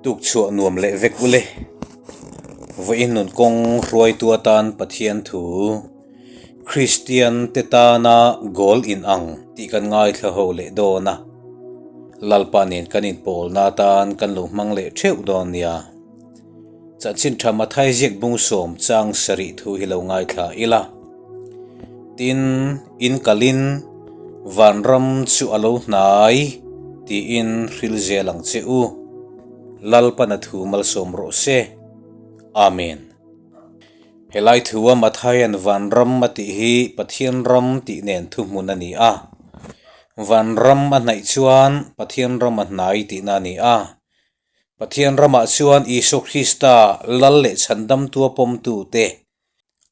Tuk chhuah nuam leh vek ule. Vawiin nun kawng hruaitu atan Pathian thu Kristian te tana goal in ang tih kan ngaithla ho leh dawn a. Lalpa nen kan inpawlna atan kan lo hmang leh theuh dawn nia. Chanchin tha Mathai ziak bung sawm chang sarih thu hi lo ngaithla ila. Tin, in kalin vanram chu a lo hnai tiin hril zel ang che u. Lalpana thu malsawm rawh se. Amen. Helai thua Mathaian vanram a tih hi Pathian ram tih nen thuhmun a ni a. Vanram a hnaih chuan Pathian ram a hnai tihna a ni a. Pathian ramah chuan Isua Krista lal leh chhandamtua pawmtute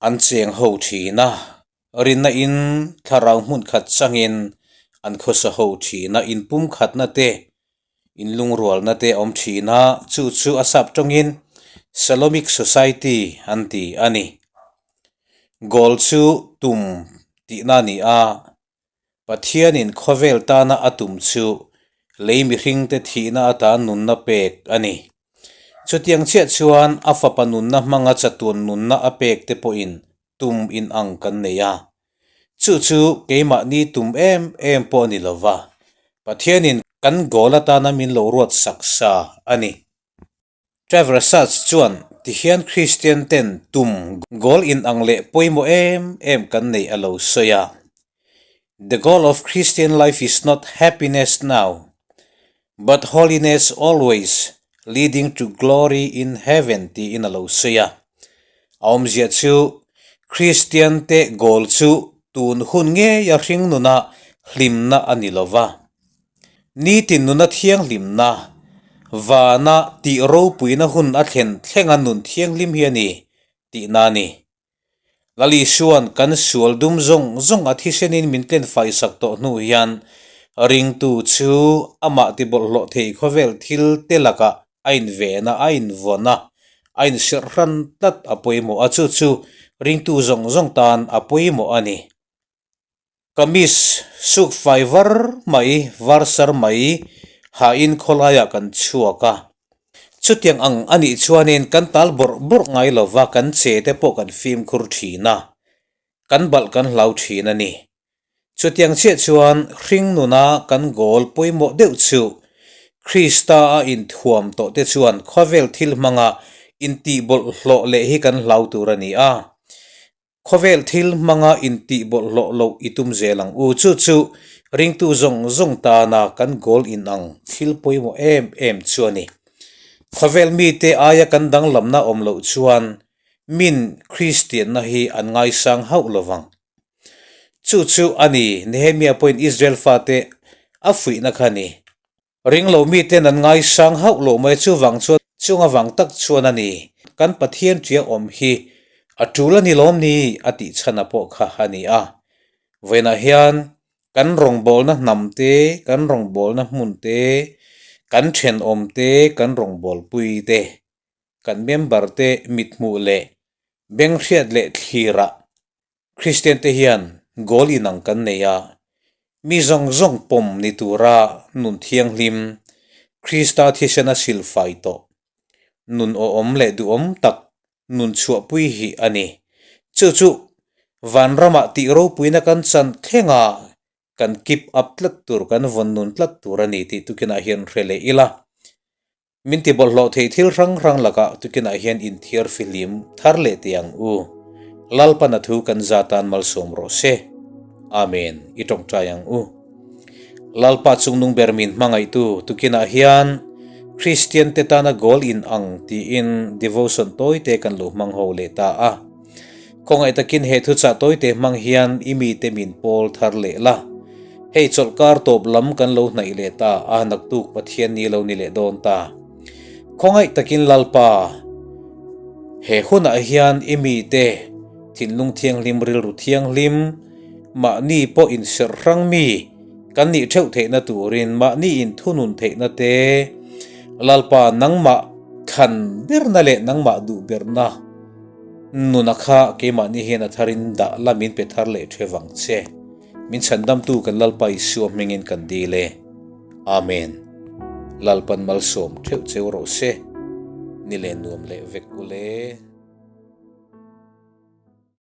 an cheng ho thin a, rinna in thlarau hmun khat changin an khawsa ho thin a, inpumkhatna te, inlungrualna te a awm thin a, chu chu a sap tawngin Salomic Society an ti a ni. Goal chu tum tihna a ni a. Pathianin khawvel tana a tum chu lei mihringte thihna atan nunna pek a ni. Chutiang chiah chuan a fapa nunna hmanga chatuan nunna a pek te pawhin tum inang kan nei a. Chu chu keimahni tum em em pawh a ni lova, Pathianin kan goal atana min lo ruat sak sa a ni. Trevor Sachs chuan tihian Kristian ten tum goal inang leh pawimawh em em kan nei a lo sawi a, The goal of Christian life is not happiness now, but holiness always leading to glory in heaven tiin a lo sawi a. A awmzia chu Kristian te goal chu tun hun ngeia hring nuna hlimna a ni lova. Nitin nuna thianghlimna, vana tih ropuina hun a thlen thlenga nun thianghlim hi a ni tihna a ni. Lal Isua'n kan sual dum zawng zawng a thisenin min tlen faisak tawh hnu hian ringtu chu amah tibawlhhlawh thei khawvel thil te lakah a inven a, a invawn a, a inserh hran tlat a pawimawh a, chu chu ringtu zawng zawng tan a pawimawh a ni. Kamis suk fai var mai, var sar mai hain khawlaiah kan chhuak a. Chutiang ang a nih chuanin kan tal bawrh bawrh ngai lova kan che te pawh kan fimkhur thin a, kan balh kan hlau thin a ni. Chutiang chiah chuan hring nuna kan goal pawimawh deuh chu Krista a inthuam tawh te chuan khawvel thil hmanga intihbawlhhlawh leh hi kan hlau tur a ni a. Khawvel thil hmanga intih bawlhhlawh loh i tum zel ang u. Chu chu ringtu zawng zawng tana kan goal inang thil pawimawh em em chu a ni. Khawvel mite aia kan danglamna awm loh chuan min Kristianna hi an ngaisang hauh lo vang. Chu chu a ni Nehemia pawhin Israel fate a fuihna kha a ni. Ringlo miten an ngaisang hauh loh mai chuvang chuan chunga vang tak chuan a ni. Kan Pathian tia awm hi a tul a ni lawm ni a tih chhana pawh kha a ni a. Vawiinah hian kan rawngbawlna hnam te, kan rawngbawlna hmun te, kan thenawm te, kan rawngbawlpui te, kan member te mithmuh leh benghriat leh thlirah Kristian te hian goal inang kan nei a, mi zawng zawng pawm ni tura nun thianghlim, Krista thisena silfai tawh, nun awhawm leh duhawm tak nun chhuahpui hi a ni. Chu chu vanramah tih ropuina kan chan thleng a, kan keep up tlat tur, kan vawn nun tlat tur a ni tih tukinah hian hre leh ila. Min ti bawlhhlawh thei thil hrang hrang lakah tukinah hian inthiar fihlim thar leh teh ang u. Lalpan a thu kan za tan malsawm rawh se. Amen. I tawngtai ang u. Lalpa chungnung ber min hmangaihtu tukinah hian Kristian te tana goal in ang tiin devotion tawite kan lo hmang ho leh ta a. Khawngaih takin he thuchah tawite hmang hian i mite min pawl thar leh la. Hei chawlhkar tawp lam kan lo hnaih leh ta a, naktuk Pathian ni lo ni leh dawn ta. Khawngaih takin Lalpa, he hunah hian i mite thinlung thianghlim rilru thianghlim, mahni pawh inserh hrang mi kan nih theuh theihna turin mahni inthunun theihna te, Lalpa nangmah thlan berna leh nangmah duh berna, Nuna kha keimahni hian a tharin dah la min pe thar leh the vang che. Min chhandamtu kan Lalpa Isua hmingin kan dil e. Amen. Lalpan malsawm theuh cheu rawh se. Ni len nuam leh vek ule.